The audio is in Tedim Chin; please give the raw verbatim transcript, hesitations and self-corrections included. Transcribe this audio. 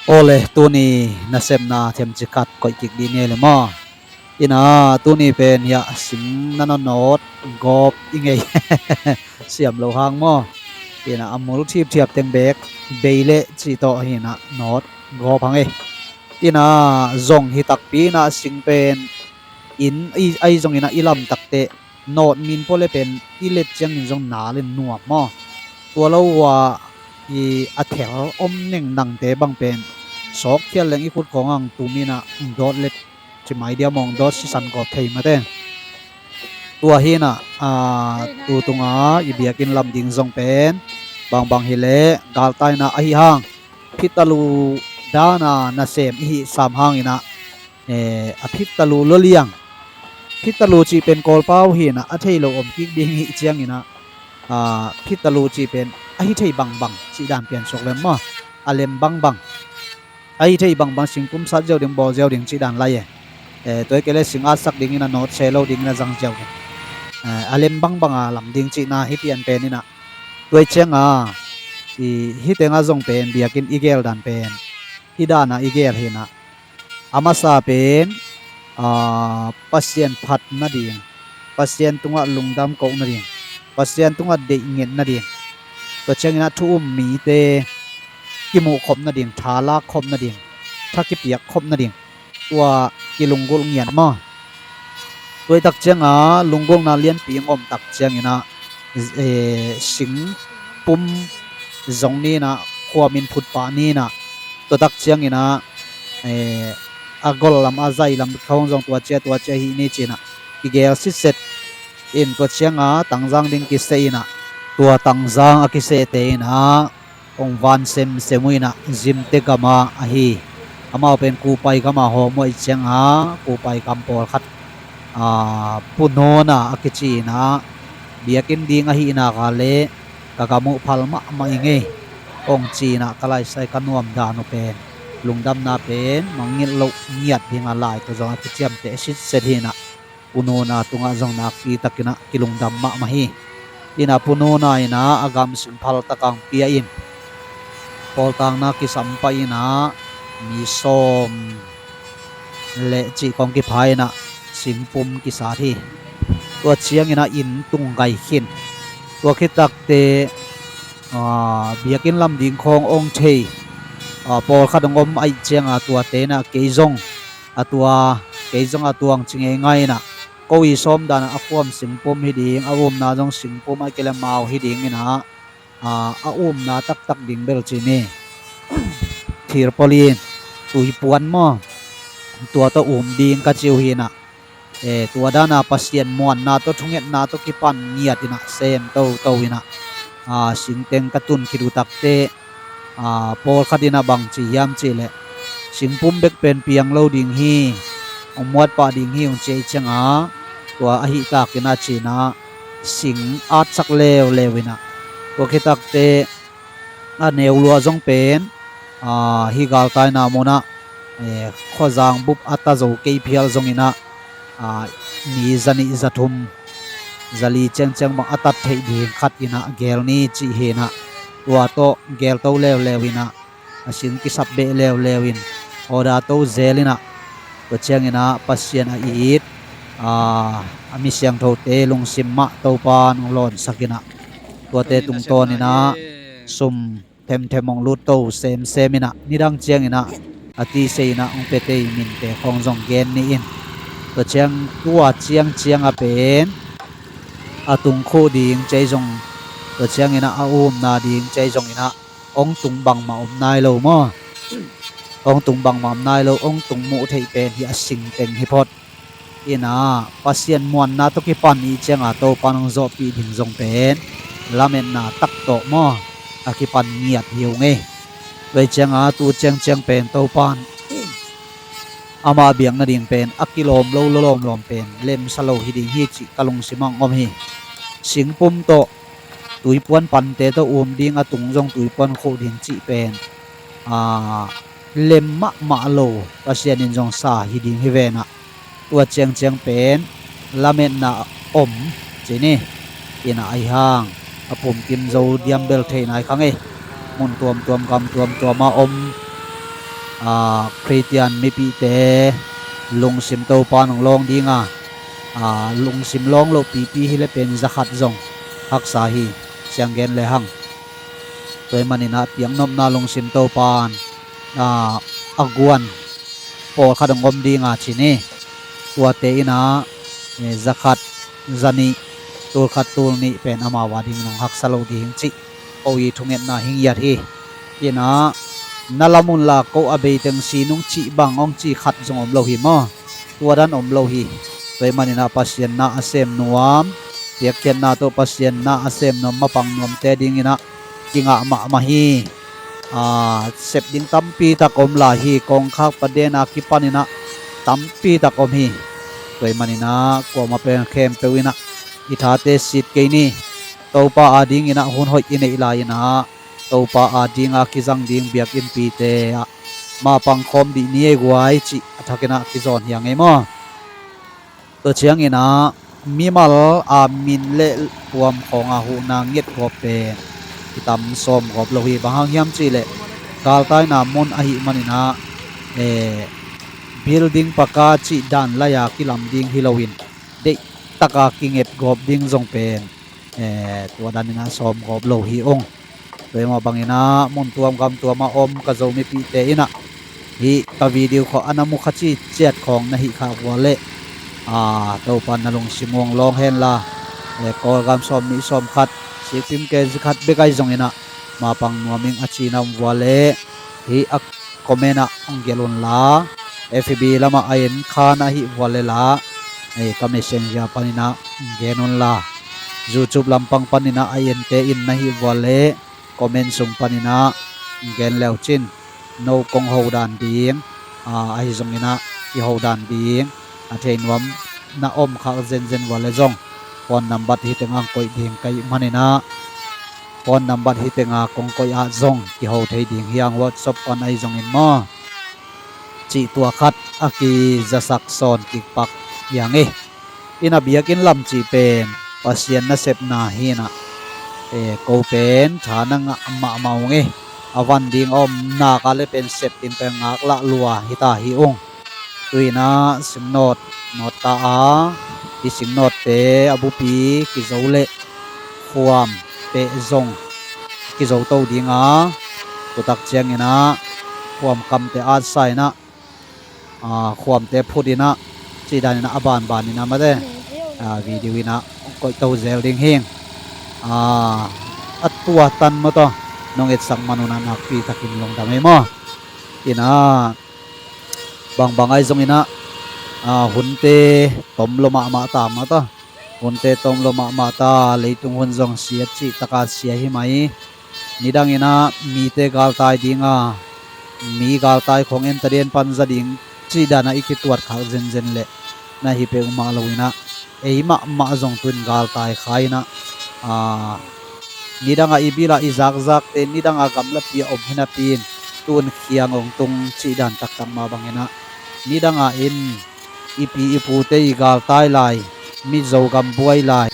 Awle, tuni nasepna themcik khat koih kik dih ni le maw. Ina, tuni pen hiah sing na nawt gawp i ngei. Siam lo hang maw. Ina, a mul thipthiap teng bek bei leh cih tawh hi ina nawt gawp hang ei. Ina, zong hi takpi ina sing pen in i, ahi zong ina i lam takteh nawt min pua le pen i let ciangin zong na le nuam maw. Tua lo ua i a thel om neng nangte bang pen sawk khial leng i khut khawng ang tum ina dawt let ci mai dia mawng dawt sisan gawp thei mate. Tua hi ina, a, tu tunga i biakinn lam ding zong pen bangbang hi leh galtaina ahi hang phitalu dana nasem i hih sam hang ina, eh, a phitalu lua liang. Phitalu cih pen Kawlpau hi ina a thei lo om kik ding hi ciang ina, a, phitalu cih pen ahi thei bangbang cih dan pian suak lem maw. A lem bangbang. Ahi thei bangbang singpum sat ziau ding bawl ziau ding cih dan lai e. Eh, tua hi kei le sing atsak ding ina nawt se lo ding ina zang ziau ding. Eh, a lem bangbang a lam ding cihna hi pian pen ina. Tua hi cianga i, hi tenga zong pen biakinn i gel dan pen hi dana i gel hi ina. A masa pen, a, Pasian phat nading, Pasian tungah lungdam koh nading, Pasian tungah deih nget nading. Tua ciangin a thu um mite kimuh khop nading, tha lak khop nading, tha kipiak khop nading. Tua kilunggulh ngiat maw. Tua hi tak cianga lunggulhna lianpi ngom tak ciangina, eh, singpum zong ni ina, khuamin phut pah ni ina, tua tak ciangina, eh, a gol lam a zai lam khawng zong tua cia tua cia hi ni cina kigel sitset in tua cianga tangzang ding kiseh ina, tua tangzang a kisehte ina hong van semsem uh ina, Zimte gama ahi. Amau pen Kupai gama hawm uh ahih cianga Kupai gam pawlkhat, a, Pu Nona a kici ina, biakinn ding ahih nak a le ka gam uh phal mahmah i ngei hong ci ina, ka laisai ka nuam dan uh pen lungdamna pen mangngilh loh ngiat dinga lai tawh zong a kiciamteh sitset hi ina, Pu Nona tungah zong nakpi takin a kilungdam mahmah hi. Ina Pu Nona ina a gam sing phal tak ang pia in, pawltakna kisam pah ina mi sawm le cih kong kipha ina singpum kisat hi. Tua ciangina inn tung gai khin. Tua khit takte, a, biakinn lam ding khawng ong thei, a, pawlkhat ong om ahih cianga tuate ina kei zong a tua, kei zong a tuang ci ngeingai ina, ko i sawm dana a khuam singpum hi ding, a umna zong singpum a kile mau hi ding ina, a, a umna taktak ding bel ci ni. Thirpoli, tuipuan maw, tua tawh um ding ka ci uh hi ina, eh, tua dana Pasian muanna tawh thungetna tawh kipan ngiat ina sem toto ina, a, singteng ka tun khit uh takte, a, pawlkhat ina bang ci hiam cih leh singpum bek pen piang lo ding hi, hong muat pah ding hi hong ci ahih cianga, tua ahih takin a cina sing atsak leuleu ina, tua khit takte a neu lua zong pen, a, hi galtaina muna, eh, khuazang bup a ta zo kei phial zong ina, a, ni zanih zathum zali ciangciang bang a tat theih ding khat ina gel ni cih hi ina, tua tawh gel to leuleu ina, a sing kisap beh leuleu in, order to zel ina, tua ciangina Pasian a it, a, a mi siangthote lungsim mah Topa nong lawnsak ina, tuate tungtawn ina sum themthem hong lut to semsem ina, nidang ciangina a tise ina hong pia tei minte khawng zong gen ni in, tua ciang, tua ciangcianga pen a tung khuh ding cei zong, tua ciangina a umna ding cei zong ina hong tung bangmah om nai lo maw. Hong tung bangmah om nai lo, hong tung muh theih pen hi a singteng hi phot. Ina Pasian muanna tawh kipan i cianga Topa nong zawhpih ding zong pen lametna tak tawh maw, a kipan ngiat hi uh ngei. Tua i cianga tu ciangciang pen Topan ama biak nading pen a kilawm lo, lo lawmlawm pen lemsa lo hi ding hi cih ka lungsim ang om hi. Singpum tawh tuipuan pante tawh um ding, a tung zong tuipuan khuh ding cih pen, a, lem mahmah lo, Pasian in zong sa hi ding hi vena. Tua ciangciang pen lametna om ci ni. Ina ahi hang a pumkim zo diam bel thei nai kha ngei. Mun tuamtuam gam tuamtuama om Khristian mipihte lungsim Topa nong lawng dinga, lungsim lawng loh pipi hi le pen zakhat zong haksa hi, siang gen le hang. Tua hi maninah piaknopna lungsim Topan a guan pawlkhat hong om dinga ci ni. Tuate inah zakhat zanih, tulkhat tulnih pen amau a ding nong haksa lo ding cih ko i thungetna hing yat hi. Inah na lam unla ko a beiteng si nung cih bang hong cih khat zong om lo hi maw? Tua dan om lo hi. Tua hi maninah Pasian na a sem nuam, piakkhiatna tawh Pasian na a sem nuam, mapang nuamte dinginah kingah mahmah hi. Sep ding tampi tak om lai hi. Kongkhak paden a kipaninah tampi tak om hi. Tua hi maninah kuamah pen khempeuh inah i thate sit kei ni. Topa a dinginah hun hoih i neih lai inah Topa a dinga kizang ding biakinnpite ah mapang khawm dih ni ei guai cih a thakinah kizawn hi a ngei maw? Tua cianginah mimal a min le puam khawnga huhna nget gawp pen i tam sawm gawp lo hi. Bang hang hiam cihleh galtaina mun ahih maninah building paka cih dan lai-a kilam ding hi loin deihtaka kinget gawp ding zong pen tua daninah sawm gawp lo hi ung. Tua hi mah banginah mun tuam gam tuamah om ka Zo mipihte inah hih ka video khawh a na mu kha ci ciat khawng na hih khak vua leh Topa na lungsim uh hong lawng henla, Kawlgam sawm nih sawm khat, sikpim ke zikhat bek ahi zonginah mapang nuam ing a cina om vua leh hih a comment ah hong gelh unla, F B lamah a en khan ahih vua lela ka Messenger paninah hong gen unla, YouTube lampang paninah a ente in na hih vua leh comment sung paninah hong gen leucin no kong hodan ding ahi zonginah i hodan ding a thei nuam na om khak zenzen vua le zong phone nambat hitenga hong koih ding ka hih maninah phone nambat hitenga kong koih ah zong kiho thei ding hi ang. WhatsApp pan ahi zongin maw cih tua khat a kizasak sawn kikpak hi ang hi. Inah biakinn lam cih pen Pasian nasepna hinah ko pen tha na ngah mahmah ung hi. A van ding a om nak a le pen sep ding pen ngaklah lua hita hi ung. Tuinah singnawt nawt ta a, hih singnawtte a bupi kizo leh khuam peh zong kizo to dinga, tutak cianginah khuam kamte atsa inah khuamte phut inah cih daninah a banbaninah mate video inah koih to zel ding hing. A tua tan maw taw nong etsak man unah nakpi takin lungdam ei maw? Inah bangbang ahi zonginah hunte tom lo mahmah ta maw taw, hunte tom lo mahmah ta, leitung hun zong sia cih taka sia hi mai. Nidanginah mite galtai dinga mi galtai khong entaden panza ding cih danah i kituat khak zenzen leh na hi peuhmah loinah ei mahmah zong tun galtai kha inah nidangah i bilah i zakzakte nidangah gamlapi a om hinapi in tun khiang hong tung cih dan taktak mah banginah nidangah in i pi i pute i galtai lai, Mizo gam buai lai,